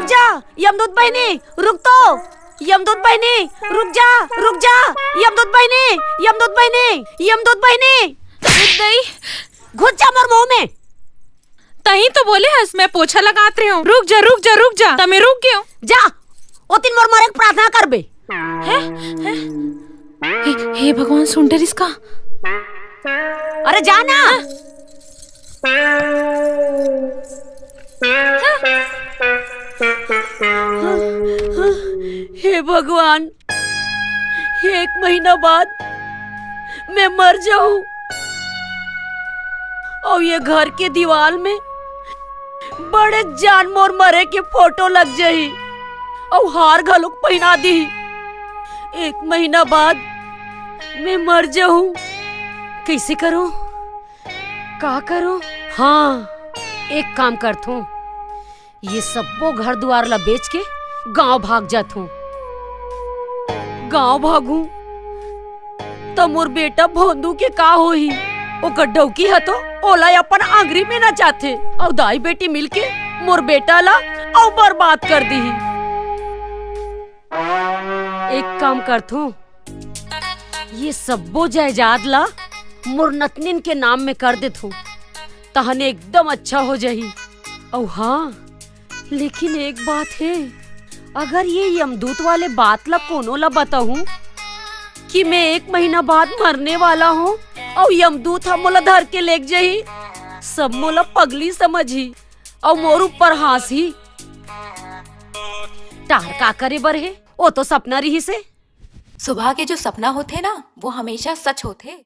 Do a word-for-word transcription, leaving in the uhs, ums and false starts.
जा, यमदूत बहिनी, रुक तो। यमदूत बहिनी, रुक जा, रुक जा। यमदूत बहिनी, यमदूत बहिनी, यमदूत बहिनी। दई। घुस जा मोर मुंह में। तहीं तो बोले हस, मैं पोछा लगात रहे हूँ। रुक जा, रुक जा, रुक जा। त मैं रुक गयो। जा, ओतिन मोर मरे के प्रार्थना करबे। हैं? हैं? हे, हे भगवान, सुन डरिस का? अरे जा ना। हे भगवान, एक महीना बाद मैं मर जाऊं अउ ये घर के दीवाल में बड़े जान मोर मरे के फोटो लग जाही अउ हार घलोक पहिना दीही। एक महीना बाद मैं मर जाऊं, कइसे करूं, का करूं? हाँ, एक काम करथूं, ये सब्बो घर दुआर ला बेच के गांव भाग जाथूं। गांव भागूं त मोर बेटा भोंदू के का होही? ओकर डौकी ह तो ओला अपन आंगरी में नचाथे, अउ दाई बेटी मिलके मोर बेटा ला अउ बर्बाद कर दीही। एक काम करथूं, ये सब्बो जायदाद ला मोर नतनिन के नाम में कर देथूं, तहन एकदम अच्छा हो जाही। अउ हाँ, लेकिन एक बात हे, अगर ये यमदूत वाले बात ला कोनो ला बताहूं कि मैं एक महीना बाद मरने वाला हूं अउ यमदूत ह मोला धर के लेग जाही, सब मोला पगली समझही अउ मोर ऊपर हांसही। टार का करे बर हे, ओ तो सपना रिहिस हे। सुबह के जो सपना होथे ना, वो हमेशा सच होथे।